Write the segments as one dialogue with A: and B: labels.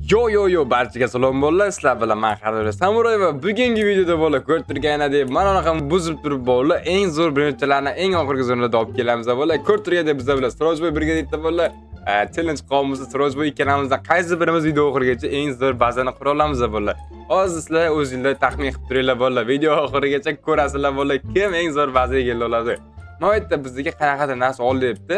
A: Yo yo yo, barchaga salom bolalar, sizlar bilan men Xadir Samuray va bugungi videoda bola ko'rib turganidek mana unaqa buzib turib bolalar eng zo'r birinchilarni eng oxirgi zonada olib kelamiz bolalar. Ko'rib turgandek bizlar bilan Sirojboy birgalikda bolalar challenge qilamiz. Sirojboy ikkalamizdan qaysi birimiz video oxirigacha eng zo'r bazani qura olamiz bolalar. Hozir sizlar o'zinglar taxmin qilib turinglar bolalar, video oxirigacha ko'rasizlar bolalar, kim eng zo'r baza egallay oladi. Mana bu yerda bizga qanaqadir narsa ol deyapti.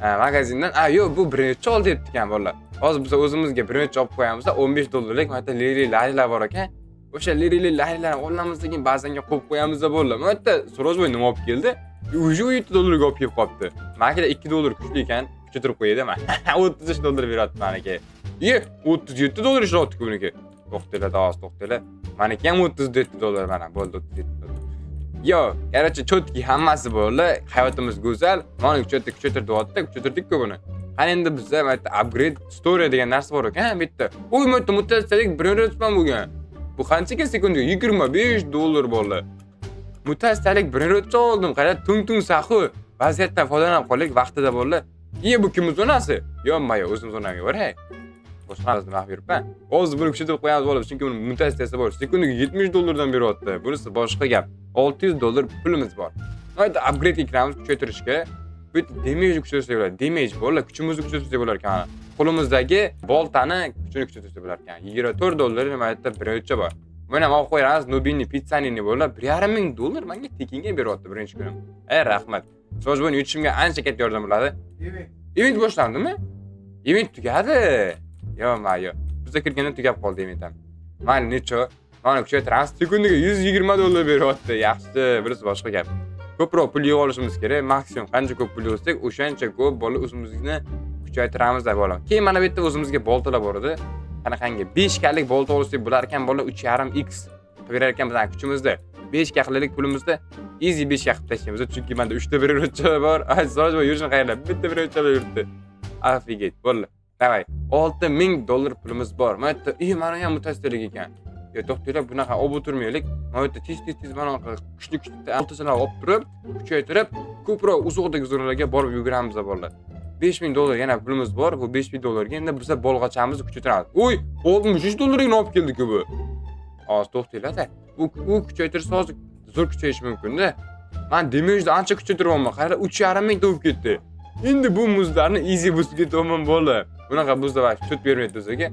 A: Ha, magazindan. A, yo'q, bu birinchi ol deyapti ekan bolalar. Hozir biz o'zimizga birinchi olib qo'yamiz. 15 dollarlik mana yerda liri larilar bor ekan. O'sha liri larilarni olamiz, keyin bazanga qo'yib qo'yamiz bolalar. Mana yerda Sirojboy nima olib keldi? Уже 7 dollarga olib kelib qolibdi. Maniki 2 dollar kuchli ekan, kuchaytirib qo'yadi man. 33 dollar beryapti maniki. Ye, 37 dollar ishlayapti buniki. To'xtanglar, hozir to'xtanglar. Maniki ham 37 dollar mana, bo'ldi 37 dollar. Yo, короче, чётки hammasi bo'ldi. Hayotimiz go'zal. Mana kuchaytir, kuchaytir deyapti, kuchaytirdik-ku buni. Qani endi bizda mana yerda upgrade story degan narsa bor ekan, bu yerda. Uy, bu yerda mutatsiyalik birinchi bo'lgan. Bu qanchaga sekundiga? 25 dollar bo'ldi. Mutatsiyalik birinchi oldim. Qara, tung tung sahur. Vaziyatdan foydalanib qoldik vaqtida bo'ldi. Iye, bu kimni zonasi? Yo, o'zim zonamga boray. Boshqa nima qilib yuribman. Hozir buni kuchaytirib qo'yamiz bo'ladi, chunki buni mutatsiyasi bor. Sekundiga 70 dollardan beryapti. Bunisi boshqa gap. 600 dollar pulimiz bor. Mayda upgrade kiramiz kuchaytirishga. Bu yerda damage kuchaytirsak bo'ladi. Damage bo'ladi, kuchimizni kuchaytirsak bo'lar ekan. Qo'limizdagi boltani kuchini kuchaytirsak bo'lar ekan. 24 dollar nima yerda birinchi bor. Buni ham olib qo'yamiz. Nubini pizzanini bo'ladi. 1,5 ming dollar menga tekinga beryapti birinchi kunim. Ey, rahmat. Sojbon yutishimga ancha katta yordam bo'ladi. Event boshlandimi? Event tugadi. Yo, mayo. Bizda kirganda tugab qoldi event ham. Mayli, necha? Mana kuchaytiramiz. Sekundiga 120 dollar beryapti. Yaxshi, birisi boshqa gap. Ko'proq pul yig'ib olishimiz kerak. Maksimum qancha ko'p pul yig'sak, o'shancha ko'p bola o'zimizni kuchaytiramiz deb bola. Keyin mana bu yerda o'zimizga boltalar bor edi. Qanaqangi 5 kalik bolta olsak bo'lar ekan bola, 3,5 x berar ekan bizning kuchimizda. 5 ga qilaylik pulimizda. Easy 5 ga qilib tashlaymiz, chunki menda 3 ta birinchi bor. Ay, Sirojboy yurishini qaranglar, bitta birinchi yuribdi. Офигеть, bo'ldi. Давай. 6000 dollar pulimiz bor. Mana yerda, ey, mana ham mutatsiyalik ekan. Yo, to'xtanglar, bunaqa olib o'tirmaylik. Mana yerda tez tez tez mana bunaqa kuchli kuchli boltachalar olib turib, kuchaytirib, ko'proq uzoqdagi zonalarga borib yuguramiz bolalar. 5000 dollar yana pulimiz bor. Bu 5000 dollarga endi biza bolg'achamizni kuchaytiramiz. Uy, 63 dollarga olib keldik-ku bu. Hozir to'xtanglar-da. U kuchaytirsa hozir zo'r kuchayishi mumkin-da. Man damage ancha kuchaytiryapman. Qaranglar, 3,5 ming bo'lib ketdi. Endi bu muzlarni easy buzib ketyapman bola. Bunaqa buzda va cho't bermaydi o'ziga.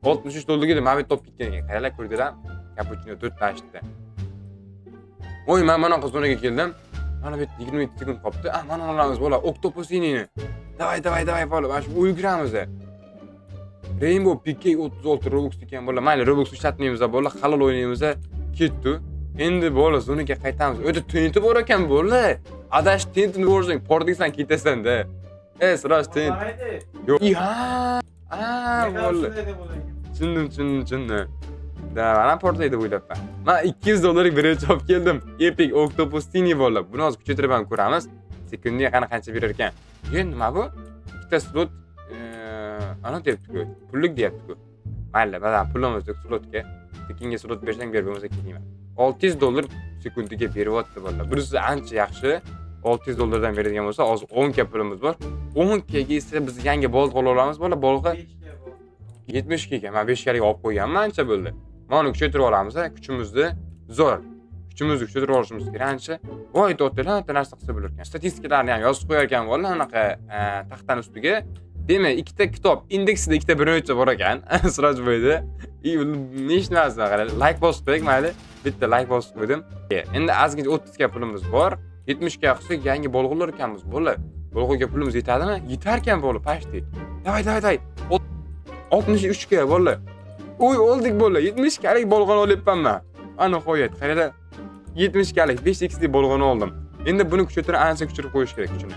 A: 63 dollarga mana bu yerda olib ketgan ekan. Qaranglar, ko'rdinglar? Kapuchino 4 ta ashitdi. Voy, men mana bunaqa zonaga keldim. Mana bu yerda 27 sekund qolibdi. Ah, mana olamiz bola, Octopusini. Давай, давай, давай bola, mana shu yuguramiz. Rainbow PK 36 Robux ekan bola. Mayli, Robux ishlatmaymiz bola, halol o'ynaymiz. Ketdi. Endi bola zonaga qaytamiz. O'ta TNT bor ekan bola. Adash TNTni ko'rsang, portlaysan, ketasan-da. Ey, Siroj, TNT. Yo'q. Ha, a, bo'ldi. Tushundim, tushundim, tushundim. Да, mana portlaydi deb o'ylabman. Men 200 dollarlik birinchi olib keldim. Epic Octopus Tini bola. Buni hozir kuchaytirib ham ko'ramiz. Sekundiga qana qancha berar ekan. Ye, nima bu? Ikkita slot ana deyapti-ku. Pullik deyapti-ku. Mayli, ba'zan pulimiz yo'q slotga. Tekinga slot bersang ber, bo'lmasa ketmayman. 600 dollar sekundiga beryapti bola. Bunisi ancha yaxshi. 600 dollardan beradigan bo'lsa, hozir 10 ka pulimiz bor. 10 kaga esa biz yangi bolg'a ola olamiz bola, bolg'a 70 ga ekan. Men 5 kalik olib qo'yganman, ancha bo'ldi. Mana uni kuchaytirib olamiz, kuchimizni zo'r. Kuchimizni kuchaytirib olishimiz kerak ancha. Voy, to'xtanglar, bitta narsa qilsa bo'lar ekan. Statistikalarni ham yozib qo'yar ekan bola anaqa taxtani ustiga. Demak, ikkita kitob indeksida ikkita birinchi bor ekan. Sirojboyda. И nechta narsa qarang. Like bosib qo'ying, mayli. Bitta like bosib qo'ydim. Endi ozgincha 30 ga pulimiz bor. 70 ga qilsak yangi bolg'alar ekanmiz, bola. Bolg'aga pulimiz yetadimi? Yetar ekan bola, почти. Давай, давай, давай. 63 ga bola. Uy, oldik bola. 70 kalik bolg'ani olyapman man. Ana nihoyat, qaranglar. 70 kalik 5 xlik bolg'ani oldim. Endi buni kuchaytirib, ancha kuchaytirib qo'yish kerak kuchini.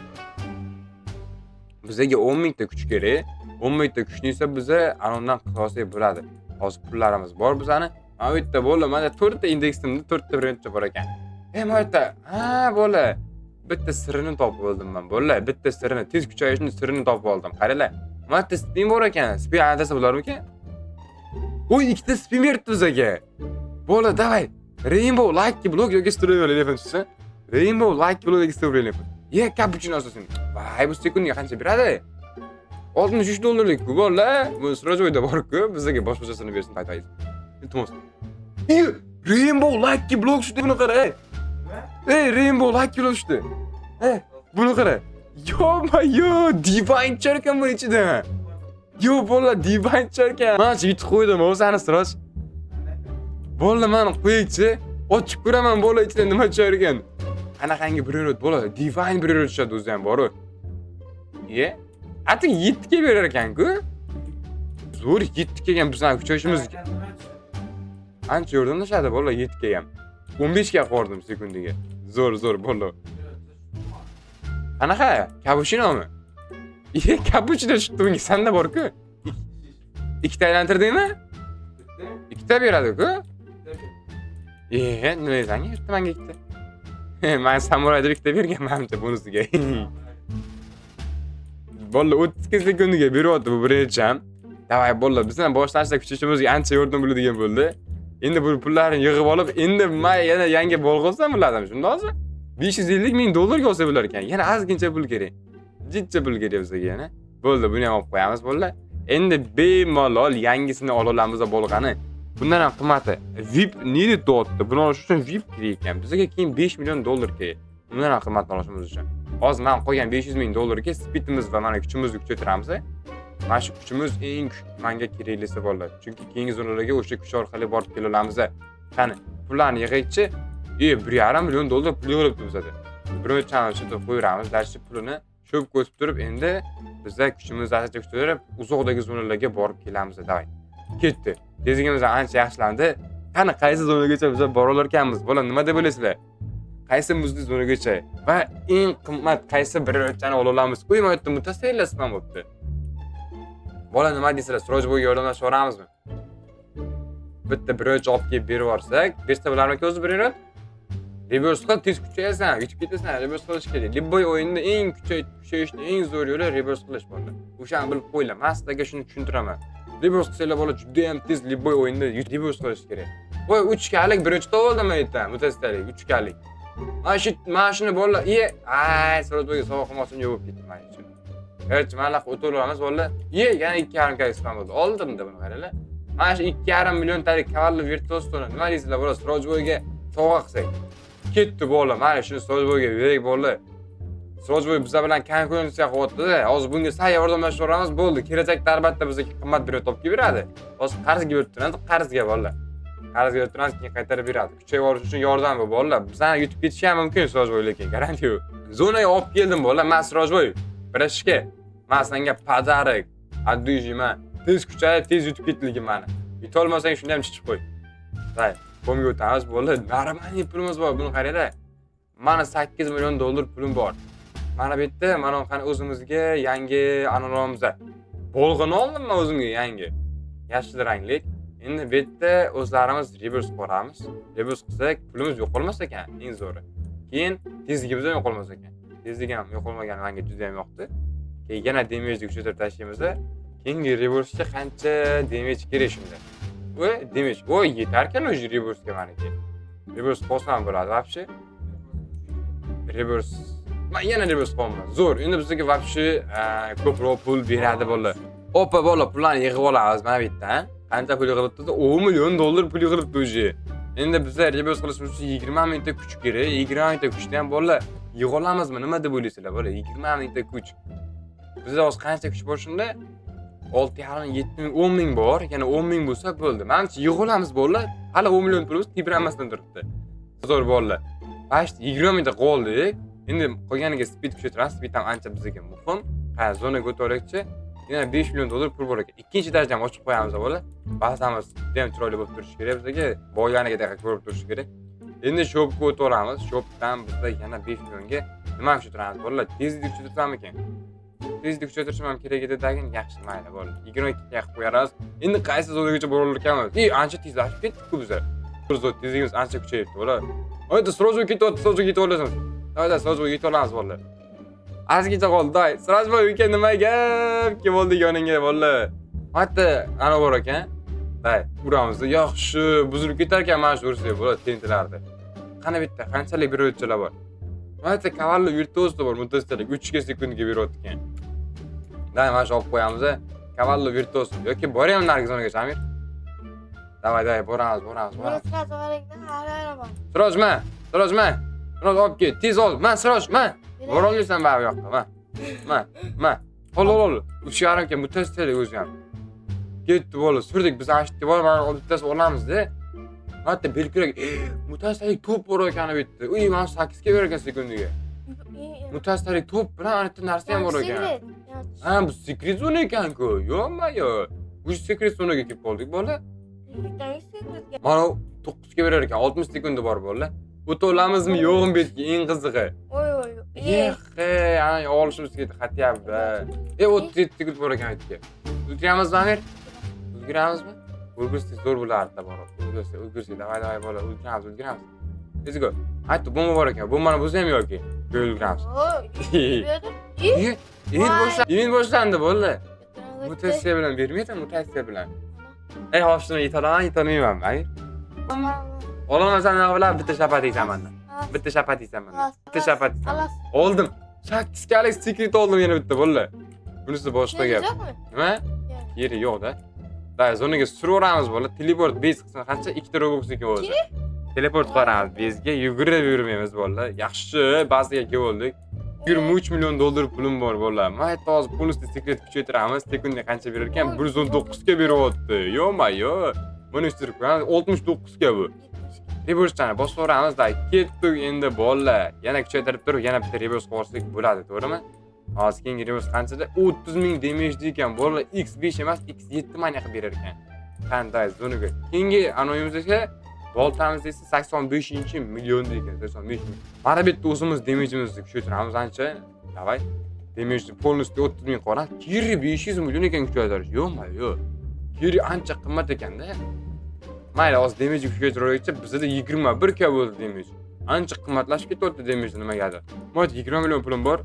A: Bizga 10 mingta kuch kerak. 10 mingta kuchni esa biza anondan qilsa olsak bo'ladi. Hozir pullarimiz bor bizani. Mana bu yerda bo'ldi, mana 4 ta indeksimda 4 ta birinchi bor ekan. E, mana bu yerda, ha, bola. Bitta sirini topib oldim men, bola. Bitta sirini, tez kuchayishni sirini topib oldim. Qaranglar. Mana yerda spin bor ekan. Spin adasa bo'larmikan? Uy, ikkita spin beribdi bizga. Bola, давай. Rainbow Lucky Block yoki Strawberry Elephant tushsa. Rainbow Lucky Block yoki Strawberry Elephant. Ye, kapuchino asosan. Voy, bu sekundiga qancha beradi? 63 dollarlik ku bolalar. Bu Sirojboyda bor-ku, bizga boshqachasini bersin, taytayız. Iltimos. Ey, Rainbow Lucky Block tushdi, buni qara, ey. Ey, Rainbow Lucky Block tushdi. Ey, buni qara. Ё-моё, Divine tushar ekan buni ichida. Yo, bolalar, Divine tushar ekan. Mana shu yutib qo'ydim, o'zani Siroj. Bolalar, mani qo'yingchi. Ochib ko'raman, bola, ichida nima tushar ekan. Qanaqangi brainrot, bola, Divine brainrot tushadi o'zi ham bor-u. Ye? Ati 7 ga berar ekan-ku. Zo'r, 7 kelgan bizning kuchayishimiz ancha yordamlashadi, bola, 7 ga ham. 15 ga qo'rdim sekundiga. Zo'r, zo'r, bola. Qanaqa? Kapuchinomi? Ye, kapuchino tushdi unga, sanda bor-ku. Ikkita aylantirdingmi? Ikkita beradi-ku. E, nima desang, yutdi menga ikkita. Men samuray deb ikkita bergan manimcha bonusiga. Bola 32 sekundiga beryapti bu birinchi ham. Давай, bola, bizdan boshlanishda kuchayishimizga ancha yordam bo'ladigan bo'ldi. Endi bu pullarni yig'ib olib, endi men yana yangi bolg'a olsam bo'ladimi shunda hozir? 550 ming dollarga olsa bo'lar ekan. Yana ozgincha pul kerak. Jicha pul kerak bizga yana. Bo'ldi, buni ham olib qo'yamiz, bo'ldi. Endi bemalol yangisini ola olamiz bolg'ani. Bundan ham qimmati. VIP needed deyapti. Buni olish uchun VIP kerak ekan. Bizga keyin 5 million dollar kerak. Undan ham qimmatini olishimiz uchun. Hozir men qolgan 500 ming dollarga speedimiz va mana kuchimizni kuchaytiramiz. Mana shu kuchimiz eng menga keraklisi, bolalar. Chunki keyingi zonalarga o'sha kuch orqali borib kela olamiz. Qani, pullarni yig'aychi. E, 1,5 million dollar pul yig'ilibdi bizada. Bir channel qo'yaveramiz, дальше pulini cho'p ko'sib turib, endi biza kuchimizni ancha kuchaytirib, uzoqdagi zonalarga borib kelamiz. Давай. Ketdi. Tezligimiz ancha yaxshilandi. Qani, qaysi zonagacha biza bora olarkanmiz? Bola, nima deb o'ylaysizlar? Qaysi muzli zonagacha va eng qimmat qaysi bir ola olamiz? Uy, mana yerda mutasayyillar spam bo'libdi. Bola, nima deysizlar? Sirojboyga yordamlashib yuboramizmi? Bitta birovcha olib kelib berib yuborsak, bersa bo'larmikan o'zi bir? Reverse qil, tez kuchayasan, yutib ketasan, reverse qilish kerak. Любой o'yinda eng kuchayishni eng zo'r yo'li reverse qilish, bolalar. O'shani bilib qo'yinglar. Men sizlarga shuni tushuntiraman. Reverse qilsanglar, bola, juda ham tez любой o'yinda reverse qilish kerak. Voy, 3 kalik birinchi oldim men aytaman, mutasayyillik 3 kalik. Mana shuni, bolalar, iye, ay, Sirojboyga sovg'a qilmoqchi yo'q bo'lib ketdi mana uchun. Короче, mana o'taveramiz, bolalar. Iye, yana 2,5 kalik spam bo'ldi. Oldimda buni qaranglar. Mana shu 2,5 milliontalik Cavallo Virtuosoni nima deysizlar, bola, Sirojboyga sovg'a qilsak? Ketdi, bola, mana shuni Sirojboyga beraylik, bola. Sirojboy bizlar bilan konkurensiya qilyapti-da. Hozir bunga sal yordamlashib yuboramiz, bo'ldi. Kelajakda albatta bizga qimmat birov topib kelib beradi. Hozir qarzga berib turamiz, qarzga, bolalar. Qarzga berib turamiz, keyin qaytarib beradi. Kuchayib olish uchun yordam bu, bolalar. Bizani yutib ketishi ham mumkin Sirojboy, lekin garantiya yo'q. Zonaga olib keldim, bolalar. Men Sirojboy, birashga. Men senga подарок. От души man. Tez kuchayib, tez yutib ketding mani. Yutolmasang shunda ham chichib qo'y. Day, komga o'tamiz, bolalar. Нормальный pulimiz bor, buni qaranglar. Mana 8 million dollar pulim bor. Mana bu yerda mana qani o'zimizga yangi ananovimiz. Bolg'ini oldim men o'zimga yangi. Yashil ranglik. Endi bu yerda o'zlarimiz reverse qilamiz. Reverse qilsak, pulimiz yo'qolmas ekan, eng zo'ri. Keyin tezligimiz ham yo'qolmas ekan. Tezlik ham yo'qolmagani menga juda ham yoqdi. Keyin yana damage kuchaytirib tashlaymiz. Keyingi reverse'ga qancha damage kerak shunda? Voy, damage. Voy, yetarkan уже reverse'ga maniki. Reverse qilsam bo'ladi вообще. Reverse. Men yana reverse qilyapman. Zo'r. Endi bizga вообще ko'proq pul beradi, bolalar. Опа, bola, pullarni yig'ib olamiz mana bu yerdan. Qancha pul yig'ilibdi? 10 million dollar pul yig'ilibdi уже. Endi biza reverse qilishimiz uchun 20 mingta kuch kerak. 20 mingta kuchni ham, bolalar, yig'a olamizmi? Nima deb o'ylaysizlar, bola? 20 mingta kuch. Bizda hozir qancha kuch bor shunda? 6,5, 7 ming, 10 ming bor. Yana 10 ming bo'lsa bo'ldi. Manimcha yig'a olamiz, bolalar. Hali 10 million pulimiz tebranmasdan turibdi. Zo'r, bolalar. Почти 20 mingta qoldik. Endi qolganiga speed kuchaytiramiz. Speed ham ancha bizga muhim. Ha, zonaga o'taylikchi. Yana 5 million dollar pul bor ekan. Ikkinchi darajani ham ochib qo'yamiz, bola. Bazamiz juda ham chiroyli bo'lib turishi kerak bizga. Boyganiga ko'rib turishi kerak. Endi shopga o'taveramiz. Shopdan bizda yana 5 millionga nima kuchaytiramiz, bolalar? Tezlik kuchaytirsamikin? Tezlik kuchaytirishim ham kerak edi, dagin yaxshi, mayli, bo'ldi. 22 ga qilib qo'yamiz. Endi qaysi zonagacha bora ekanmiz? Ey, ancha tezlashib ketdik-ku biza. Zo'r, tezligimiz ancha kuchayibdi, bola. Oyda сразу ketyapti, сразу ketib olasiz. Давай, сразу yetib olamiz, bolalar. Ozgincha qoldi, day. Sirojboy uka, nima gap? Kim bo'ldi yoningga, bolalar? Hatto ana bor ekan. Day, uramiz. Yaxshi, buzilib ketar ekan mana shu ursak bo'ladi tentilarni. Qani bitta, qanchalik birovchilar bor? Mana bitta Cavallo Virtuoso bor, mototsikl 3 ga sekundiga beryapti ekan. Давай, mana shu olib qo'yamiz. Cavallo Virtuoso yoki boraymi narigi zonagacha, Amir? Давай, давай, boramiz, boramiz,
B: Buni
A: boramiz.
B: Сразу qarangda, har har.
A: Siroj, ma. Siroj, ma. Siroj, olib kel. Tez ol. Ma, Siroj, ma. Borolmaysan baribir bu yoqqa. Ma. Ma, ma. Ol, ol, ol. 3,5 ga mutatsiyalik o'zi ham. Ketdi bola, surdik. Biz ana shu yerga borib, mana bittasi olamizda. Hatto belkurak mutatsiyalik to'p bor ekan bu yerda. Uy, mana 8 ga berar ekan sekundiga. Mutatsiyalik to'p bilan ana yerda narsa ham bor ekan. Ha, bu секрет zona ekan-ku. Yo'q-ma, yo'q. Bu секрет zonaga kelib qoldik, bola. Mana 9 ga berar ekan, 60 sekundi bor, bola. O'ta olamizmi, yo'qmi bu yerga, eng qizig'i.
B: Oy oy.
A: Yexhe, ana olishimiz kerak хотя бы. E, 37 sekund bor ekan bu yerga. Ulguramizmi, Amir? Ulguramizmi? Ulgursak zo'r bo'lardi borib. Ulgursak, ulgursak, давай, давай, bola, ulguramiz, ulguramiz. Let's go. Aytdi, bomba bor ekan. Bombani buzsa ham yoki ulguramiz. E, event boshlandi, event boshlandi, bo'ldi. Mutatsiya bilan bermaydi, mutatsiya bilan. Ey, hozir shuni yetolaman, yetolmayman, Amir. Ololmasam nima bilan bitta shapat yeysan mandan. Bitta shapat yeysan mandan. Bitta shapat yeysan. Oldim. 8 kalik секрет oldim yana bitta, bo'ldi. Bunisi boshqa gap. Nima? Yeri yo'q-da. Да, zonaga suraveramiz, bola. Teleport base qilsin qancha? Ikkita Robux ekan o'zi. Teleport qilamiz base'ga, yugurib yurmaymiz, bolalar. Yaxshi, bazaga kelib oldik. 23 million dollar pulim bor, bolalar. Men aytdi, hozir полностью секрет kuchaytiramiz. Sekundga qancha berar ekan? 119 ga beryapti. Yo'q-ma, yo'q. Buni ushtirib qo'yamiz. 69 ga bu. Reverse'ni bosaveramiz da, ketdik endi, bolalar. Yana kuchaytirib turib, yana bitta reverse qilsak bo'ladi, to'g'rimi? Hozir keyingi reverse qanchada? 30 ming damage ekan, bolalar. X5 emas, X7 manya qilib berar ekan. Qanday zonaga. Keyingi anoyimiz esa, boltamiz esa 85 million ekan, 85 million. Mana bu yerda o'zimiz damage'imizni kuchaytiramiz ancha. Давай. Damage полностью 30 ming qoladi. Kiri 500 million ekan kuchaytirish. Yo'qmi, yo'q. Kiri ancha qimmat ekanda. Mayli, hozir damage kuchaytiraylikcha, bizda 21 ka bo'ldi damage. Ancha qimmatlashib ketyapti damage nimagadir. Mana 20 million pulim bor.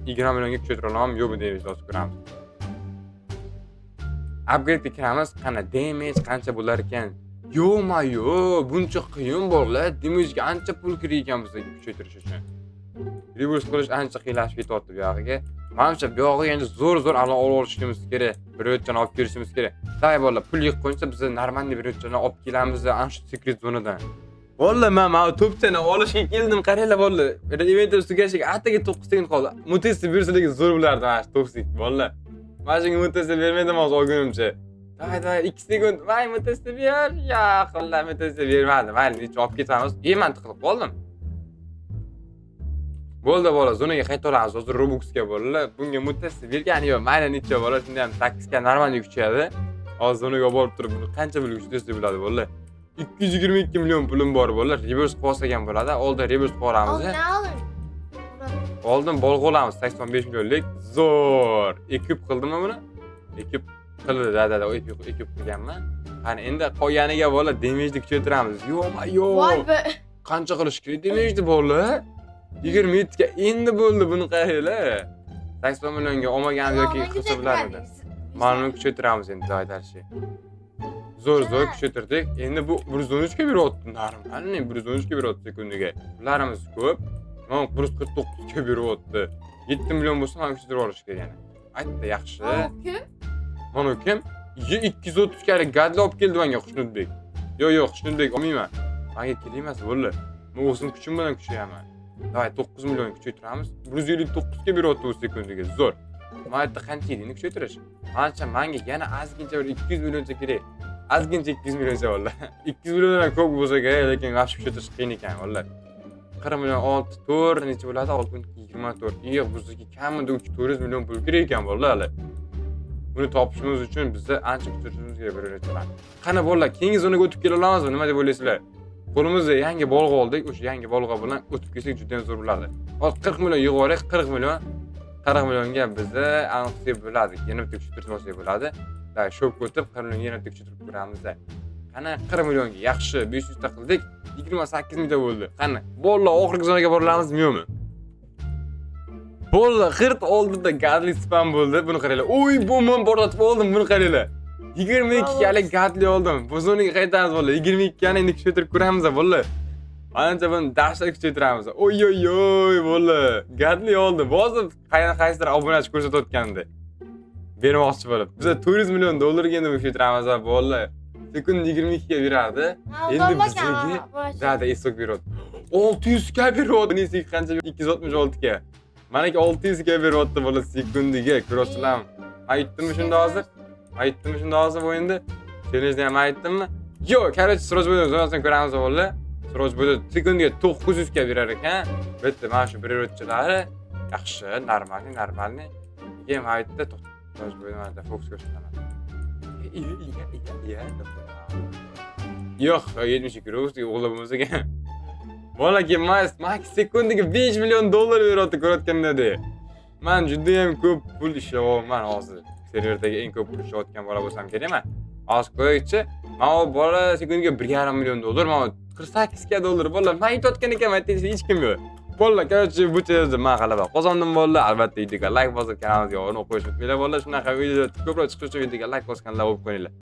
A: 20 millionga kuchaytira olamanmi, yo'qmi damage, hozir ko'ramiz. Upgrade'ga kiramiz, qani damage qancha bo'lar ekan? Yo'qma, yo'q, buncha qiyin, bolalar. Damage'ga ancha pul kerak ekan bizga kuchaytirish uchun. Reverse qilish ancha qiyinlashib ketyapti bu yog'iga. Manimcha, bu yog'iga endi zo'r-zo'r alo olib olishimiz kerak. Bir o'tchani olib kelishimiz kerak. Давай, bolalar, pul yig'ib biz нормальный bir o'tchani olib kelamiz ana shu секрет zonadan. Bolalar, men mana to'pchani olishga keldim, qaranglar, bolalar. Eventimiz tugashiga ataga 9 sekund qoldi. Mutatsiya bersa lekin zo'r bo'lardi mana shu toksik, bolalar. Mana shunga mutatsiya bermaydim hozir olgunimcha. Давай, давай, 2 sekund. Voy, mutatsiya ber. Ya, qillar, mutatsiya bermadi. Mayli, necha olib ketamiz. E, men tiqilib qoldim. Bo'ldi, bola, zonaga qayta olamiz. Hozir Robuxga, bolalar. Bunga mutatsiya bergani yo'q. Mayli, necha, bola, shunda ham 8 ga нормальный kuchayadi. Hozir zonaga borib turib, buni qancha pulga kuchaytirsak bo'ladi, bolalar. 222 million pulim bor, bolalar. Reverse qilib olsak ham bo'ladi. Oldin reverse qilib olamiz.
B: Oldin.
A: Oldin bolg'a olamiz 85 millionlik. Zo'r. Equip qildimmi buni? Equip qildi, да, да, да, equip qilganman. Qani, endi qolganiga, bola, damage'ni kuchaytiramiz. Yo'q, yo'q.
B: Voy be.
A: Qancha qilish kerak damage'ni, bola? 27 ga endi bo'ldi, buni qaranglar. 80 millionga olmagan yoki qilsa bo'larmidi? Mana buni kuchaytiramiz endi, давай дальше. Zo'r, zo'r kuchaytirdik. Endi bu 113 ga beryapti. Нормальный 113 ga beryapti sekundiga. Pullarimiz ko'p. Mana 149 ga beryapti. 7 million bo'lsa, mana kuchaytirib olish kerak yana. Aytdi, yaxshi.
B: Kim?
A: Mana kim? 230 galik gadli olib keldi menga Xushnudbek. Yo'q, yo'q, Xushnudbek olmayman. Menga kerak emas, bo'ldi. Men o'zim kuchim bilan kuchayaman. Давай 9 million kuchaytiramiz. 159 ga beryapti u sekundiga. Zo'r. Mana yerda qancha edi endi kuchaytirish? Manimcha, menga yana ozgincha bir 200 millioncha kerak. Ozgincha 200 millioncha, bo'ldi. 200 milliondan ko'p bo'lsa kerak, lekin вообще kuchaytirish qiyin ekan, vallahi. 40 million 6 4 necha bo'ladi? 6 24. Yo'q, bizniki kamida 3 400 million pul kerak ekan, bolalar hali. Buni topishimiz uchun bizni ancha kuchaytirishimiz kerak bir nechalar. Qani, bolalar, keyingi zonaga o'tib kela olamizmi? Nima deb o'ylaysizlar? Qo'limizda yangi bolg'a oldik. O'sha yangi bolg'a bilan o'tib kelsak juda ham zo'r bo'ladi. Hozir 40 million yig'ib olaylik, 40 million. 40 millionga bizni aniq qilsak bo'ladi. Yana bitta kuchaytirib olsak bo'ladi. Да, shopga o'tib 40 millionga yana bitta kuchaytirib ko'ramiz. Qani, 40 millionga yaxshi 500 ta qildik. 28 mingta bo'ldi. Qani, bolalar, oxirgi zonaga boramizmi, yo'qmi? Bo'ldi, qirt oldida gadli spam bo'ldi. Buni qaranglar. Uy, bu men portlatib oldim, buni qaranglar. 22 galik gadli oldim. Bu zonaga qaytamiz, bolalar. 22 gani endi kuchaytirib ko'ramiz, bolalar. Ancha buni dahshat kuchaytiramiz. Oy oy oy, bo'ldi. Gadli oldi. Bosib qaysidir obunachi ko'rsatayotgandi. Bermoqchi bo'lib. Biza 400 million dollarga endi uytiramiz bolalar. Sekund 22 ga berardi. Endi bizga да, esok beradi. 600 ga beryapti. Nesi qancha? 266 ga. Maniki 600 ga beryapti bola sekundiga. Ko'rasizlarmi? Men aytdimmi shunda hozir? Men aytdimmi shunda hozir bu endi? Challenge'ni ham aytdimmi? Yo'q, короче, Siroj bo'yda zonasini ko'ramiz bolalar. Siroj bo'yda sekundiga 900 ga berar ekan. Bu yerda mana shu birorchilari yaxshi, нормальный, нормальный. Keyin mana bu yerda Siroj bo'yda mana Fox ko'rsataman. Iya, iya, iya, iya. Yo'q, 72 rubl o'g'li bo'lmasa ekan. Bola emas, Max sekundiga 5 million dollar beryapti ko'rayotganda. Man juda ham ko'p pul ishlayapman hozir. Serverdagi eng ko'p pul ishlayotgan bola bo'lsam kerakman. Hozir ko'raylikchi. Mana bu bola sekundiga 1,5 million dollar, mana 48 ga dollar bola. Men aytayotgan ekanman, aytayotgan hech kim yo'q. Bolalar, короче, bu yerda men g'alaba qozondim bolalar. Albatta videoga like bosib, kanalimizga obuna qo'yishni unutmanglar bolalar. Shunaqa videolar ko'proq chiqishi uchun videoga like bosganlar bo'lib qo'yinglar.